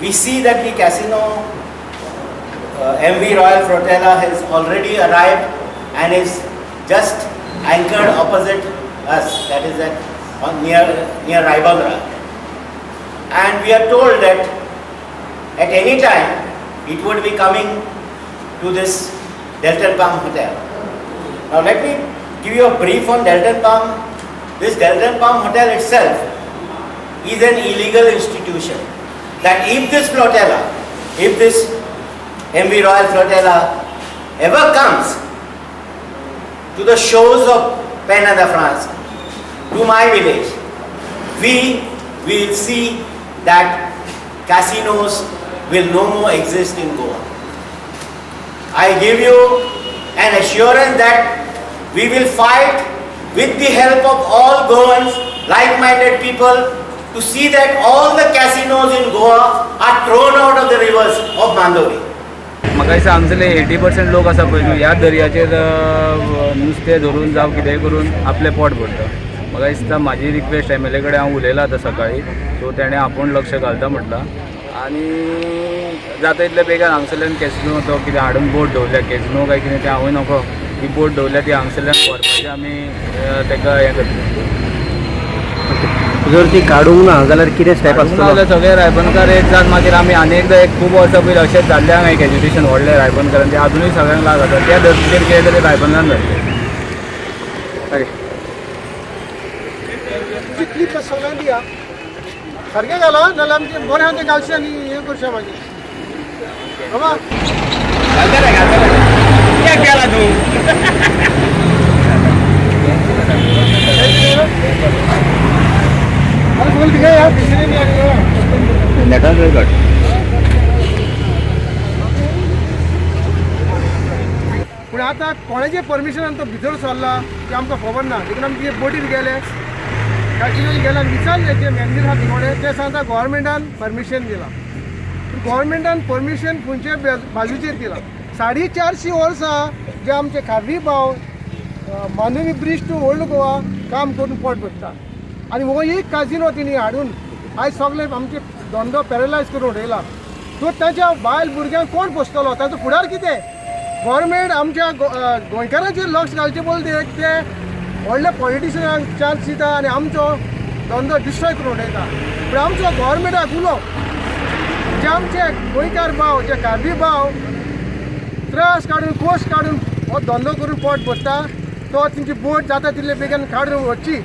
We see that the casino MV Royal Flotilla has already arrived and is just anchored opposite us, that is at on near Ribandar. And we are told that at any time it would be coming to this Delton Palm Hotel. Now let me give you a brief on Delton Palm. This Delton Palm Hotel itself is an illegal institution. That if this flotilla, if this MV Royal Flotilla ever comes to the shores of Penha de Franca, to my village, we will see that casinos will no more exist in Goa. I give you an assurance that we will fight with the help of all Goans, like-minded people, to see that all the casinos in Goa are thrown out of the rivers of Mandovi. म्हाका दिसता हांगसरले 80% लोक आसा पळय न्हू, ह्या दर्याचेर नुस्तें धरून जावं कितेंय करून आपलें पोट भरता. म्हाका दिसता म्हाजी रिक्वेस्ट एमएलए कडेन हांव उलयलां आतां सकाळीं, सो तेणें आपूण लक्ष घालता म्हटलां आनी जाता इतले बेगीन हांगसरल्यान कॅसिनो तो कितें हाडून बोट दवरल्या, कॅसिनो काय कितें तें हांवूय नकळो, ती बोट दवरल्या ती हांगसरल्यान व्हरपाचें आमी ताका हें करतले. जर ती काडूंक ना जाल्यार कितें स्टेप काडूंक ना आसतलो? जाल्यार सगळे रायबनकार एक जावन मागीर आमी आनी एकदां एक खूब वर्सां पयलीं अशेंच जाल्लें हांगा एक एज्युकेशन व्हडलें रायबनकारान, तें आजुनूय सगळ्यांक लाग आसा. त्या धर्तीचेर कितें तरी रायबंदरान जातलें. ओके. तुजी क्लिप सगळ्यांक दिया, सारकें घाला, नाल्यार आमचें बरें आहा तें घालचें आनी हें करचें मागीर बाबा. कित्याक गेला तूं? अरे बोल दिया यार, किसी ने नहीं. नेटान काड. पूण आतां कोणाचें परमिशनान तो भितर सरला तें आमकां खबर ना. देखून आमी ते बोटीर गेले, काजिनोन गेले आनी विचारलें जे मॅनेजर आहा कोणे, ते सांगता गोवोरमेंटान परमिशन दिलां. पूण गोवोरमेंटान परमिशन खंयचे बाजूचेर दिलां? 450 वर्सां जे आमचे खारवी भाव Mandovi bridge to old Goa काम करून पोट भरता आनी हो एक काजिनो तेणी हाडून आयज सगळे आमचे धंदो पॅरलायज करून उडयला. सो ताच्या बायल भुरग्यांक कोण पोसतलो? ताचो फुडार कितें? गोवोरमेंट आमच्या गोंयकारांचेर लक्ष घालचें बदले ते व्हडले पॉलिटिशियनांक चान्स दिता आनी आमचो धंदो डिस्ट्रॉय करून उडयता. पूण आमचो गोवोरमेंटाक उलो, जे आमचे गोंयकार भाव, जे खारवी भाव त्रास काडून कोश काडून हो धंदो करून पोट भरता, तो तेंची बोट जाता तितले बेगीन काडून व्हरची.